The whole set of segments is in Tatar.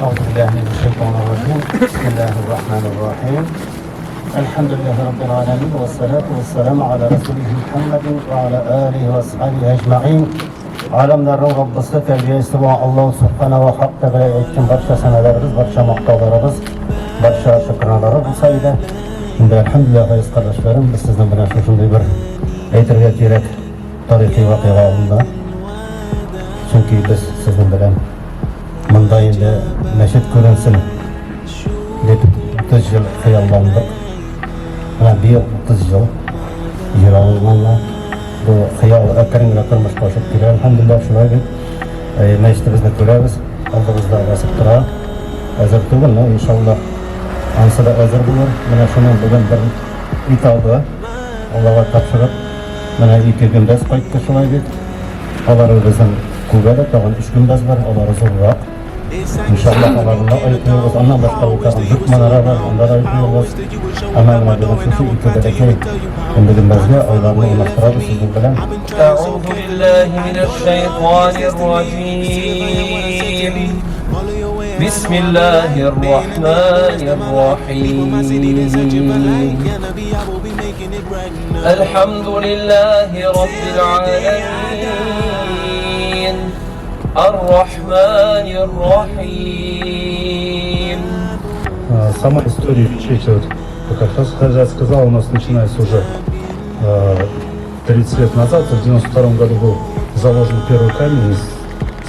أعوذ بالله من الشيطان الرجيم بسم الله الرحمن الرحيم الحمد لله رب العالمين والصلاة والسلام على رسوله محمد وعلى آله وأصحابه أجمعين. Alemlerin Rabbisi terbiyesi olan Allah Subhanahu ve Hak Teala'ya etkin barcha sanalarimiz, barcha maqtovlarimiz, barcha şükranları bo'lsa edi. Şimdi elhamdülillah aziz kardeşlerim, biz sizden bilan shunday bir aytirga kerak tarixiy voqea oldida. Chunki biz sizning bilan munda endi mashid ko'rinsin deb 30 yil xayollandik. Mana bu yil 30 yil yer olinganlar. Bu xayol әкрен turmushga oshib keladi. Alhamdulillah shulay deb mashidimizni ko'ramiz. Oldimizda bosib tura. Hozir tugul, но, inshaalloh ansida hozir bo'lar. Mana shuni bugun bir itobi Allohga topshirib, mana ikki gumbaz qaytdi shulay deb. Алар безнең күп әле, тагын өч гөмбәз бар, алары зуррак. Иншаллаһ аларны ayıklıyoruz. Аннан башка ул тагын дүрт манара бар, анда да ayıklıyoruz. Әмма менә бүген шушы ике бәләкәй инде гөмбәзгә аларны урнаштырабыз сезнең белән. أعوذ بالله من الشيطان الرجيم بسم الله الرحمن الرحيم الحمد لله رب العالمين الرحمن الرحيم. Сама история мечети, вот, как Хазрат сказал, у нас начинается уже 30 лет назад, в 92 году был заложен первый камень. И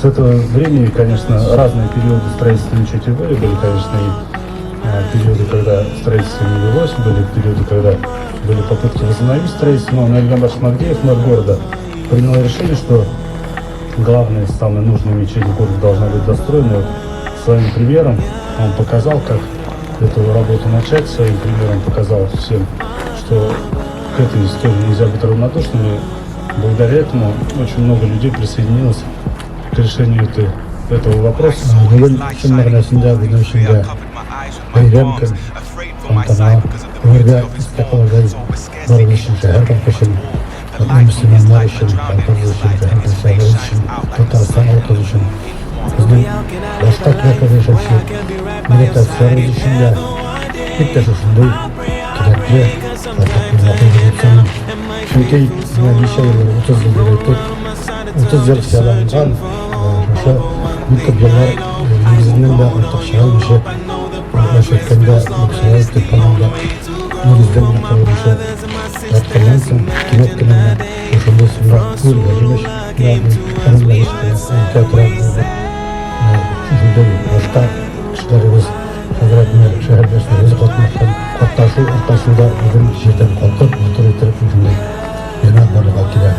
с этого времени, конечно, разные периоды строительства мечети были, конечно, и периоды, когда строительство не велось, были периоды, когда были попытки возобновить строительство, но Наиль Гамбарович Магдеев, мэр города, принял решение, что главная, самая нужная мечеть в городе должна быть достроена. И вот своим примером он показал, как эту работу начать, своим примером показал всем, что к этой истории нельзя быть равнодушными. Благодаря этому очень много людей присоединилось к решению этого вопроса. Бүген чын мәгънәсендә безнең өчен дә бәйрәм көн, тантана, күңелгә истә калырдай барыбыз өчен, шәһәр халкы өчен, мөселманнар өчен, халкыбыз өчен, шәһәр өчен, Татарстан халкы өчен, безнең башка төбәкләрдә яшәүче милләттәшләребез өчен дә бик тә шушындый кирәкле шатлыклы вакыйга дип саныйм. Чөнки менә ничә ел, 30 ел дип әйттек, 30 ел хыялланган, шушы бик күп еллар нигезеннән дә артык чыга алмыйча яшәткәндә буксалар итеп һаман да нигездән генә корылмыйча ятканнан соң кинәт кенә менә шушындый сумма күргән ягъни театраль шушындый башка кешеләребез, хәзрәтне шәһәрдәшләребез катнашкан катнашу аркасында бүген җирдән калкып, матур итеп шушындый бина барлыкка килә.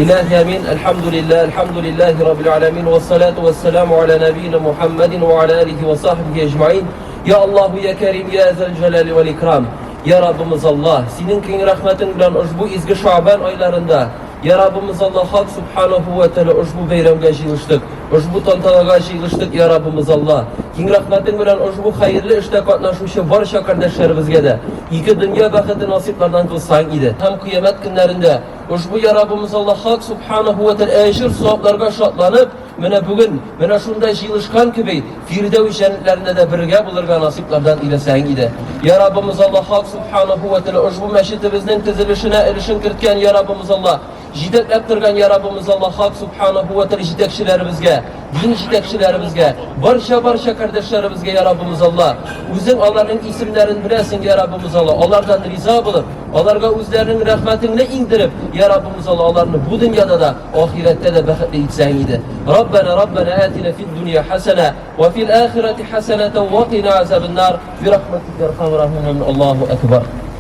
إله آمين. الحمد لله، الحمد لله رب العالمين، والصلاة والسلام على نبينا محمد وعلى آله وصحبه أجمعين. يا الله يا كريم يا ذا الجلال والإكرام. Ya Rabbimiz Allah, senin keng rahmetin bilan ushbu izgi Şaban aylarında, Ya Rabbimiz Allah Hak Subhanahu ve Teala ushbu bayramga jiyilishdik, ushbu tantanaga jiyilishdik, Ya Rabbimiz Allah. Keng rahmetin bilan ushbu xayrli ishda qatnashuvchi barcha qarindoshlarimizga da ikki dunyo baxti nasiblardan qilsang edi. Ham qiyomat kunlarida ushbu Ya Rabbimiz Allah Hak Subhanahu ve Teala ajr savoblarga shodlanib, mana bugun mana shunday jiyilishgan kabi Firdavs jannatlarida da birga bo'lirga nasiblardan ilasang edi. Ya Rabbimiz Allah Hak Subhanahu ve Teala ushbu masjidimizning tuzilishina ilishini kiritgan Ya Rabbimiz Allah, jitaklab turgan Ya Rabbimiz Allah Hak Subhanahu va Taolo jetakchilarimizga, din jetakchilarimizga, barcha barcha qarindoshlarimizga Ya Rabbimiz Allah, o'zing ularning ismlarini bilasan Ya Rabbimiz Allah, ulardan rizo bo'lib, ularga o'zlarining rahmatingni indirib, Ya Rabbimiz Allah, ularni bu dunyoda da, oxiratda da baxtli etsang edi. Robbana robbana atina fid dunya hasana va fil oxirati hasanatan va qina azabin nar bi rahmatika arhamar rohimin. Allohu akbar.